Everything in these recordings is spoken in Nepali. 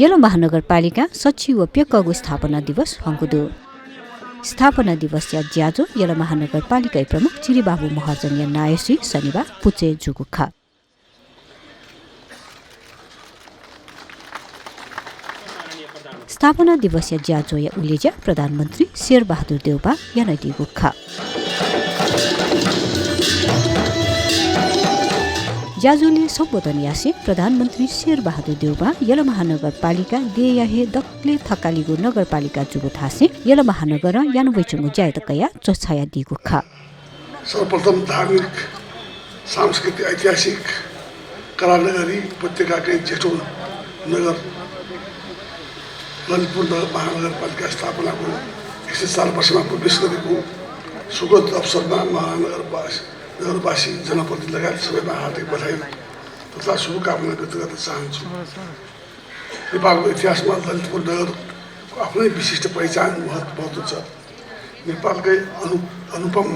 यलो महानगरपालिका सचिव व प्यकगु स्थापना दिवस हंकुदु स्थापना दिवस या ज्याजो यलो महानगरपालिका प्रमुख चिरिबाबु महर्जन या नायसी शनिबार पुचे जुगुखा स्थापना दिवस या ज्याजो या उलेजा प्रधानमन्त्री शेरबहादुर देउबा या नैदी गुखा ज्याजोले सम्बोधन यासे प्रधानमन्त्री शेरबहादुर देउबा यलो महानगरपालिका देयाहे दक्ले थकालीगु नगरपालिका जुगु थासे यलो महानगर यानुवैचुगु ज्यायतकया चछाया दिगु खा सर्वप्रथम धार्मिक सांस्कृतिक ऐतिहासिक कलानगरी उपत्यकाकै जेठो नगर ललितपुर महानगरपालिका स्थापनाको 104 वर्षमा प्रवेश गरेको सुगत अवसरमा नगरवासी जनप्रतिनिधि लगायत सबैमा हार्दिक बधाई तथा शुभकामना व्यक्त गर्न चाहन्छु। नेपालको इतिहासमा ललितपुर नगरको आफ्नै विशिष्ट पहिचान महत्त्व छ। नेपालकै अनुपम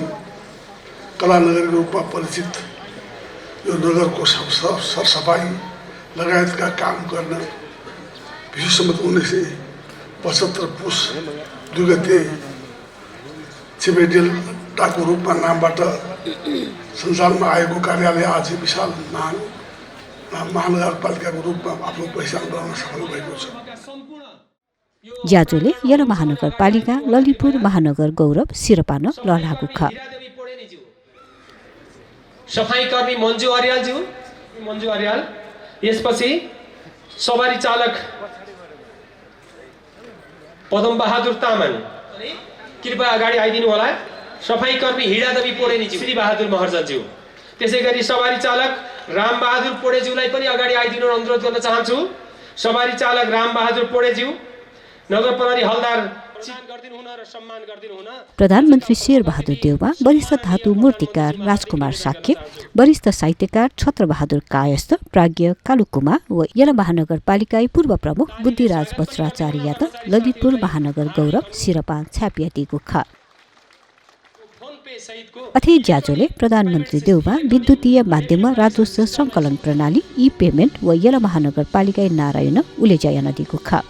कला नगरको रूपमा परिचित यो नगरको सरसफाई लगायतका काम गर्न विशेषतः 1975 पुस 2 गते छिमेडेल टाको रूपमा नामबाट संसारमा आएको कार्यालय आज विशाल महानगरपालिकाको रूपमा आफ्नो पहिचान बनाउन सफल भएको छ। ज्याजोले यलो महानगरपालिका ललितपुर महानगर गौरव सिरपान ललागु ख सफाई कर्मी मन्जु अर्याल यसपछि सवारी चालक पदम बहादुर तामाङ कृपया अगाडि आइदिनु होला। सफाई कर्मी हिडादेवी पोडेनीज्यू श्री बहादुर महर्जनज्यू त्यसैगरी सवारी चालक राम बहादुर पोडेज्यूलाई पनि अगाडि आइदिनु अनुरोध गर्न चाहन्छु। सवारी चालक राम बहादुर पोडेज्यू नगर प्रहरी हलदार प्रधानमन्त्री शेरबहादुर देउबा वरिष्ठ धातु मूर्तिकार राजकुमार साक्य वरिष्ठ साहित्यकार छत्रबहादुर कायस्थ प्राज्ञ कालुकुमा व यलो महानगरपालिका पूर्व प्रमुख बुद्धिराज वज्राचार्य ललितपुर महानगर गौरव सिरपा छ्यापियाती गुखा अथे ज्याजोले प्रधानमन्त्री देउबा विद्युतीय माध्यम राजस्व सङ्कलन प्रणाली ई पेमेन्ट व यलो महानगरपालिका नारायण उलेजाया नदी गुखा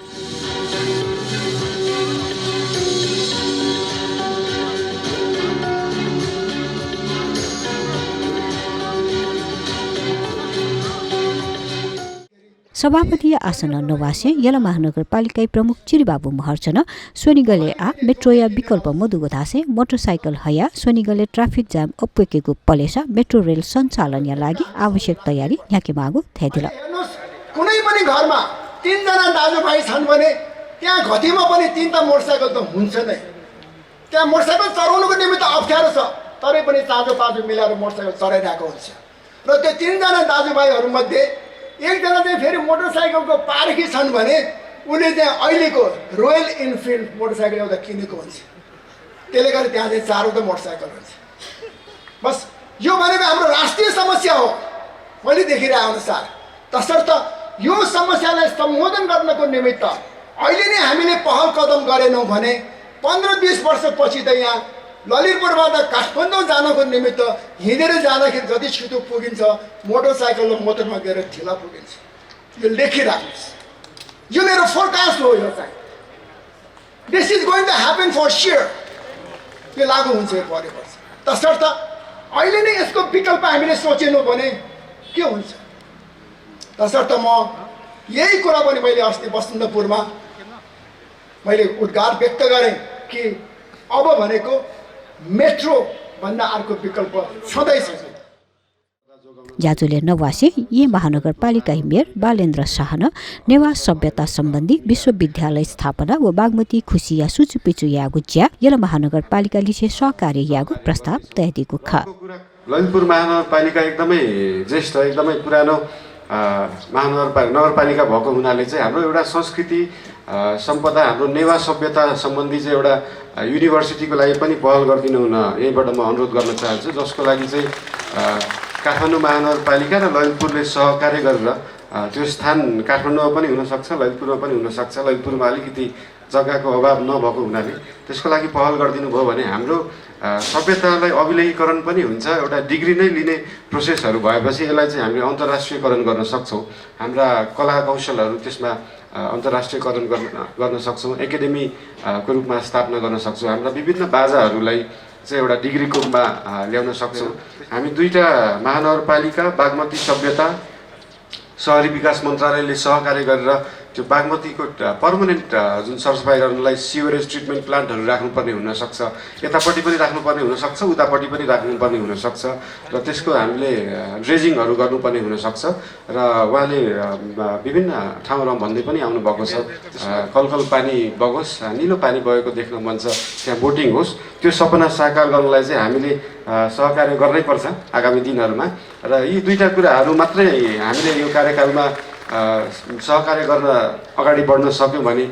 सभापति आसन नवासे यलो महानगरपालिका प्रमुख चिरिबाबु महर्जन सोनिगले मेट्रोया विकल्प मधुगोधासे मोटरसाइकल हया सोनिगले traffic jam अप्वेकेको Palesa metro rail सञ्चालन या लागि आवश्यक तयारी याके मागु थेदिल। कुनै पनि घरमा 3 जना दाजुभाइ छन् भने त्यहाँ घटीमा पनि 3टा मोटरसाइकल त हुन्छ नै। त्यहाँ मोटरसाइकल चलाउनुको निमित्त अप्ठ्यारो छ तरै पनि चाँजो पाँचो मिलाएर मोटरसाइकल चलाइरहेको हुन्छ र त्यो 3 जना दाजुभाइहरू मध्ये एकजना चाहिँ फेरि मोटरसाइकलको पारखी छन् भने उले चाहिँ अहिलेको रोयल इनफिल्ड मोटरसाइकल एउटा किनेको हुन्छ। त्यसले गर्दा त्यहाँ चाहिँ 4वटा मोटरसाइकल हुन्छ। बस यो भनेको हाम्रो राष्ट्रिय समस्या हो मैले देखिरहेको अनुसार। तसर्थ यो समस्यालाई सम्बोधन गर्नको निमित्त अहिले नै हामीले पहल कदम गरेनौँ भने 15-20 वर्षपछि त यहाँ ललितपुरबाट काठमाडौँ जानको निमित्त हिँडेर जाँदाखेरि जति छिटो पुगिन्छ मोटरसाइकल र मोटरमा गएर ढिला पुगिन्छ। यो लेखिराख्नुहोस्, यो मेरो फोरकास्ट हो। यो चाहिँ this is going to happen for sure. यो लागु हुन्छ यो परेपछि। तसर्थ अहिले नै यसको विकल्प हामीले सोचेनौँ भने के हुन्छ। तसर्थ म यही कुरा पनि मैले अस्ति बसन्तपुरमा मैले उद्गार व्यक्त गरेँ कि अब भनेको मेट्रो भन्दा अर्को विकल्प छँदैछ। ज्याजोले नवासे यी महानगरपालिका मेयर बालेन्द्र शाहन नेवा सभ्यता सम्बन्धी विश्वविद्यालय स्थापना व बागमती खुसिया सुचुपिचु यागु ज्या यलो महानगरपालिका लिसे सहकार्य यागु प्रस्ताव तयारीको खा ललितपुर महानगरपालिका एकदमै ज्येष्ठ एकदमै पुरानो नगरपालिका भएको हुनाले चाहिँ हाम्रो एउटा संस्कृति सम्पदा हाम्रो नेवा सभ्यता सम्बन्धी चाहिँ एउटा युनिभर्सिटीको लागि पनि पहल गरिदिनु हुन यहीँबाट म अनुरोध गर्न चाहन्छु। जसको लागि चाहिँ काठमाडौँ महानगरपालिका र ललितपुरले सहकार्य गरेर त्यो स्थान काठमाडौँमा पनि हुनसक्छ ललितपुरमा पनि हुनसक्छ। ललितपुरमा अलिकति जग्गाको अभाव नभएको हुनाले त्यसको लागि पहल गरिदिनु भयो भने हाम्रो सभ्यतालाई अभिलेखीकरण पनि हुन्छ। एउटा डिग्री नै लिने प्रोसेसहरू भएपछि यसलाई चाहिँ हामीले अन्तर्राष्ट्रियकरण गर्न सक्छौँ। हाम्रा कला कौशलहरू त्यसमा अन्तर्राष्ट्रियकरण गर्न सक्छौँ, एकाडेमीको रूपमा स्थापना गर्न सक्छौँ, हाम्रा विभिन्न बाजाहरूलाई चाहिँ एउटा डिग्रीको रूपमा ल्याउन सक्छौँ। हामी 2टा महानगरपालिका बागमती सभ्यता सहरी विकास मन्त्रालयले सहकार्य गरेर त्यो बागमतीको पर्मनेन्ट जुन सरसफाइ गर्नलाई सिवरेज ट्रिटमेन्ट प्लान्टहरू राख्नुपर्ने हुनसक्छ, यतापट्टि पनि राख्नुपर्ने हुनसक्छ, उतापट्टि पनि राख्नुपर्ने हुनसक्छ र त्यसको हामीले ड्रेजिङहरू गर्नुपर्ने हुनसक्छ र उहाँले विभिन्न ठाउँमा भन्दै पनि आउनुभएको छ कलकल पानी बगोस्, निलो पानी बगेको देख्न मन छ, त्यहाँ बोटिङ होस्। त्यो सपना साकार गर्नलाई चाहिँ हामीले सहकार्य गर्नै पर्छ आगामी दिनहरूमा र यी 2टा कुराहरू मात्रै हामीले यो कार्यकालमा सहकार्य गर्न अगाडि बढ्न सक्यौँ भने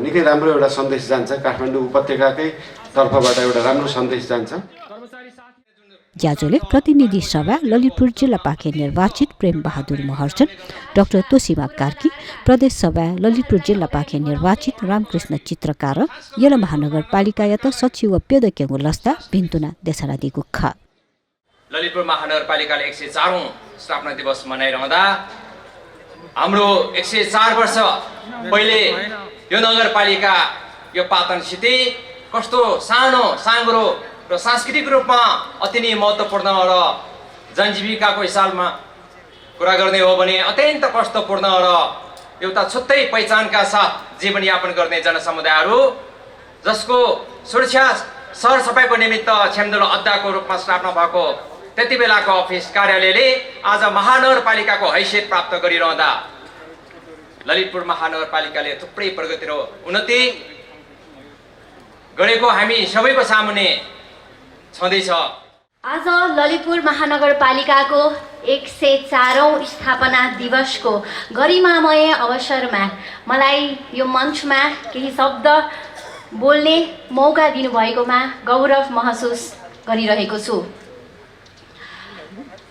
निकै राम्रो एउटा सन्देश जान्छ, काठमाडौँ उपत्यकाकै तर्फबाट एउटा राम्रो सन्देश जान्छ। ज्याजोले प्रतिनिधि सभा ललितपुर जिल्ला पाखे निर्वाचित प्रेम बहादुर महर्जन, डाक्टर तोसीमा कार्की, प्रदेश सभा ललितपुर जिल्ला पाखे निर्वाचित रामकृष्ण चित्रकार, यला महानगरपालिका यात सचिव पेदकेगु लस्ता बिन्तुना देशरादी गुखा। ललितपुर महानगरपालिकाले 104औं स्थापना दिवस मनाइरहँदा हाम्रो 104 वर्ष पहिले यो नगरपालिका यो पातनसितै कस्तो सानो साँग्रो र सांस्कृतिक रूपमा अति नै महत्त्वपूर्ण र जनजीविकाको हिसाबमा कुरा गर्ने हो भने अत्यन्त कष्टपूर्ण र एउटा छुट्टै पहिचानका साथ जीवनयापन गर्ने जनसमुदायहरू जसको सुरक्षा सरसफाइको निमित्त छेम्दुलो अड्डाको रूपमा स्थापना भएको त्यति बेलाको अफिस कार्यालयले आज महानगरपालिकाको हैसियत प्राप्त गरिरहँदा ललितपुर महानगरपालिकाले थुप्रै प्रगति र उन्नति गरेको हामी सबैको सामुन्ने छँदैछ। आज ललितपुर महानगरपालिकाको 104औं स्थापना दिवसको गरिमामय अवसरमा मलाई यो मञ्चमा केही शब्द बोल्ने मौका दिनुभएकोमा गौरव महसुस गरिरहेको छु।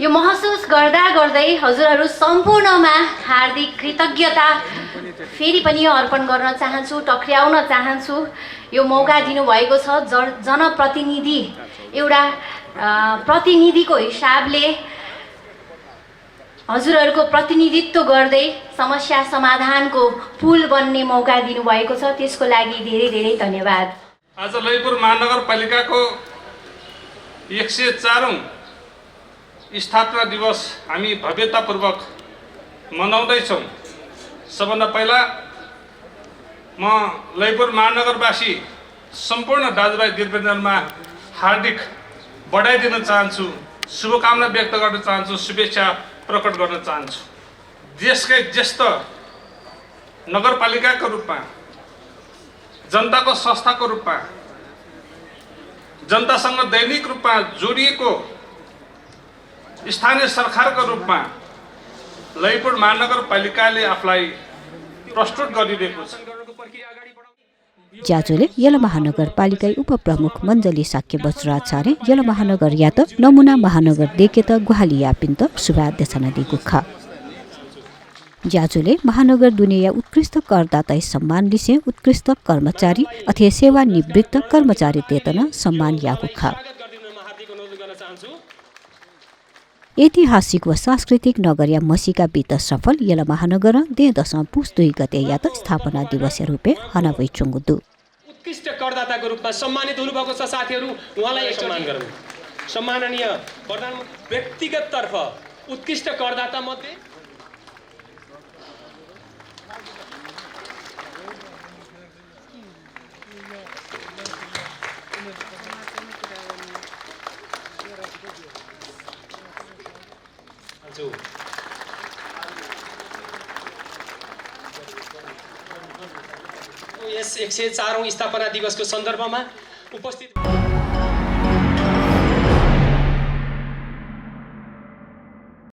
यो महसुस गर्दा गर्दै हजुरहरू सम्पूर्णमा हार्दिक कृतज्ञता फेरि पनि अर्पण गर्न चाहन्छु, टक्र्याउन चाहन्छु। यो मौका दिनुभएको छ जनप्रतिनिधि एउटा प्रतिनिधिको हिसाबले हजुरहरूको प्रतिनिधित्व गर्दै समस्या समाधानको पुल बन्ने मौका दिनुभएको छ, त्यसको लागि धेरै धेरै धन्यवाद। आज ललितपुर महानगरपालिकाको 104औं स्थापना दिवस हामी भव्यतापूर्वक मनाउँदैछौँ। सबभन्दा पहिला म ललितपुर महानगरवासी सम्पूर्ण दाजुभाइ दिदीबहिनीहरूमा हार्दिक बधाई दिन चाहन्छु, शुभकामना व्यक्त गर्न चाहन्छु, शुभेच्छा प्रकट गर्न चाहन्छु। देशकै ज्येष्ठ नगरपालिकाको रूपमा, जनताको संस्थाको रूपमा, जनतासँग दैनिक रूपमा जोडिएको स्थानीय सरकारको रूपमा ललितपुर महानगरपालिकाले आफूलाई प्रस्तुत गरिरहेको छ। ज्याजोले यला महानगरपालिका उपप्रमुख मञ्जली साक्य बज्राचार्य यला महानगर या त नमुना महानगर देखे त गुहालिया पिन्त शुभाध्यक्षना दिगुखा। ज्याजोले महानगर दुनिया उत्कृष्ट करदाता सम्मान लिसे उत्कृष्ट कर्मचारी अथवा सेवानिवृत्त कर्मचारी वेतन सम्मान यागुखा। ऐतिहासिक व सांस्कृतिक नगर या मसीका बीत सफल यला महानगर 2 गते या त स्थापना दिवस रूपे हनावै चुङ्गुदु उत्कृष्ट करदाताको रूपमा सम्मानित हुनुभएको छ। साथीहरू उहाँलाई सम्मान गरौँ। सम्माननीय प्रधानमन्त्री व्यक्तिगत तर्फ उत्कृष्ट करदाता मध्ये यस 104औं स्थापना दिवसको सन्दर्भमा उपस्थित